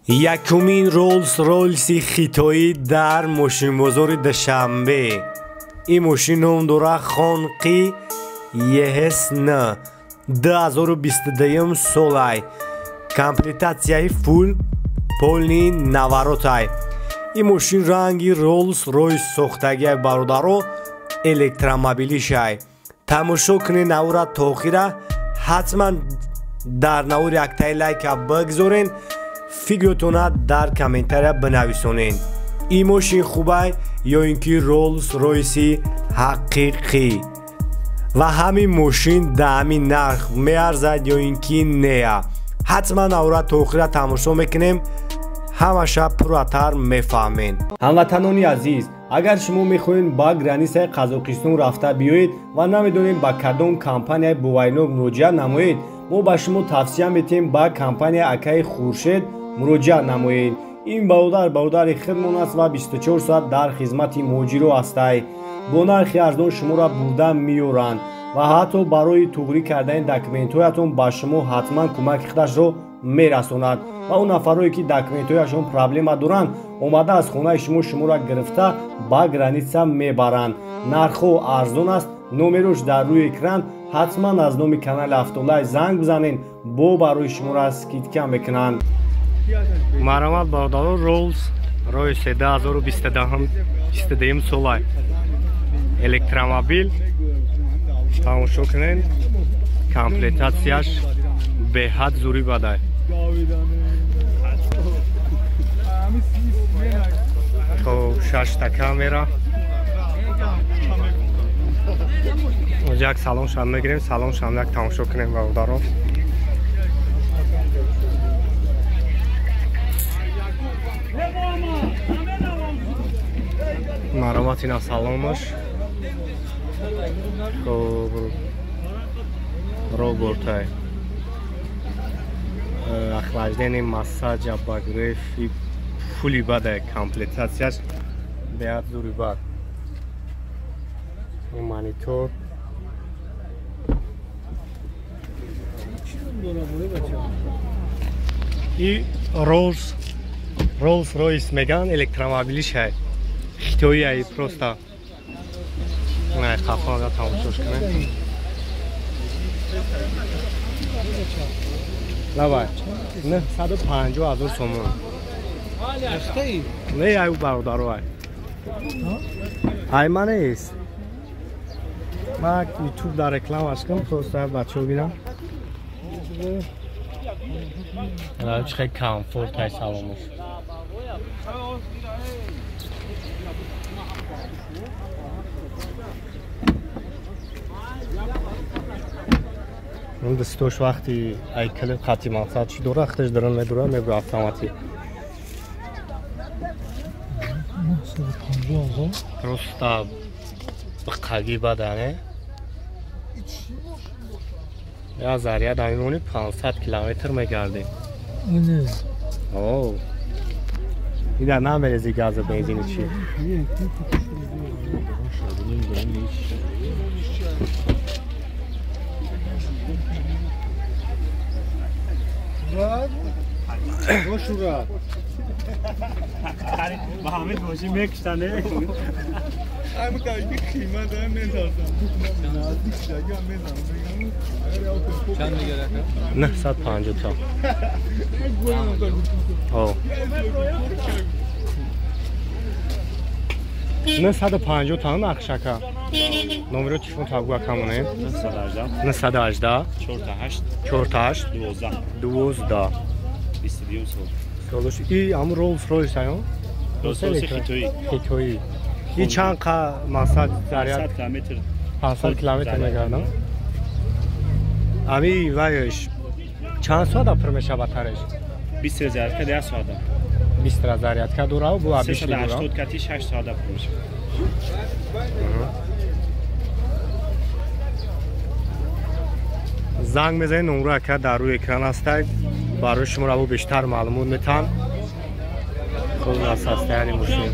Якумин Роллс-Ройси хитоӣ дар мошинбозори Душанбе. Ин мошин ном дорад Хонқи ЕСН 2022 солай. Комплектатсияи фул полный наворотай. Ин мошин ранги Роллс-Ройс сохтагиай, бародаро, электромобилишай. Тамошо кунед навора то охира, ҳатман дар навор яктаи лайка бигзорен, фикротона дар комментария бинависонед. Ин мошин хубай ё ин ки Роллс-Ройси ҳақиқӣ? Ва ҳамин мошин дар ҳамин нарх меарзад ё ин ки нея? Ҳатман навора то охира тамошо мекунем, ҳамаша пурратар мефаҳмед. Ҳамватанони азиз, агар шумо мехоҳед ба границаи Қазоқистон рафта биёед ва намедонед ба кадом компанияи боваринок муроҷиат намоед, мо ба шумо тавсия метиҳем ба компанияи акаи Хуршед муроҷиат намоед. Ин бародар бародари худмон аст ва 24 соат дар хизмати муҳоҷиро ҳастай. Бо нархи арзон шуморо бурда меёранд ва ҳатто барои туғрӣ кардани документҳоятон ба шумо ҳатман кӯмаки худашро мерасонад. Ва он нафарое ки документҳояшон проблема доранд, омада аз хонаи шумо шуморо гирифта ба граница мебаранд. Нархҳо арзон аст, номерош дар рӯи экран. Ҳатман аз номи канали Автолай занг бизанед, бо барои шуморо скидка мекунанд. Маромад бародаро, Роллс Ройс 2022 солай электромобил. Тамошо кунед, комплектатсияш беҳад зури бадай. Хоб, шашта камера. Як салоншам мегирем, салоншам як тамошо кунем бародаро. Маромат ина салонаш. Хоб, роботай. Охлаждение, массаж, обогрев и фули бадай комплектатсияш беҳад зури бад. Монитор. И Роллс Ройс меган электромобилиш ҳай. Хитоӣ ай просто. Не, хафа тамошош кунед. Лавай, 950 ҳазор сомон. Не, ай бародаро ай. Ай ма нест. Ма ютуб дар рекламаш кунам, просто бачаҳо бинам. Чӣ хел комфорт ай салонаш. Он дастош вақти ай калиб хати мақсад чӣ дора, худаш дарон медура, мебура автоматӣ. Просто бақаги бадане. Я заряд амимони 500 километр мегардем. О. Ида намерези газа бензини чи. با همه ماشین میکشتنه. چند میگیره؟ 950 تا. آه. 950 تا نقشکا. номеро телефон табгӯ акамоне 918 48 48 12 12 22 сол. Солош и ҳам Роллс Ройс аю? Роллс Ройс хитоӣ. Хитоӣ. И чанд қа мақсад заряд? 500 километр. 500 километр мегардам. Ами вайш чанд соата пур мешавад батареш? 20 зарядка 10 соата. 20 зарядка дора бу абиш дора. 380 кати 6 соата пур мешавад. Занг мезанед, номро ака дар рӯи экран ҳастад, барои шумо раво бештар маълумот метаҳанд. Хуб аз ҳастаяни мошин.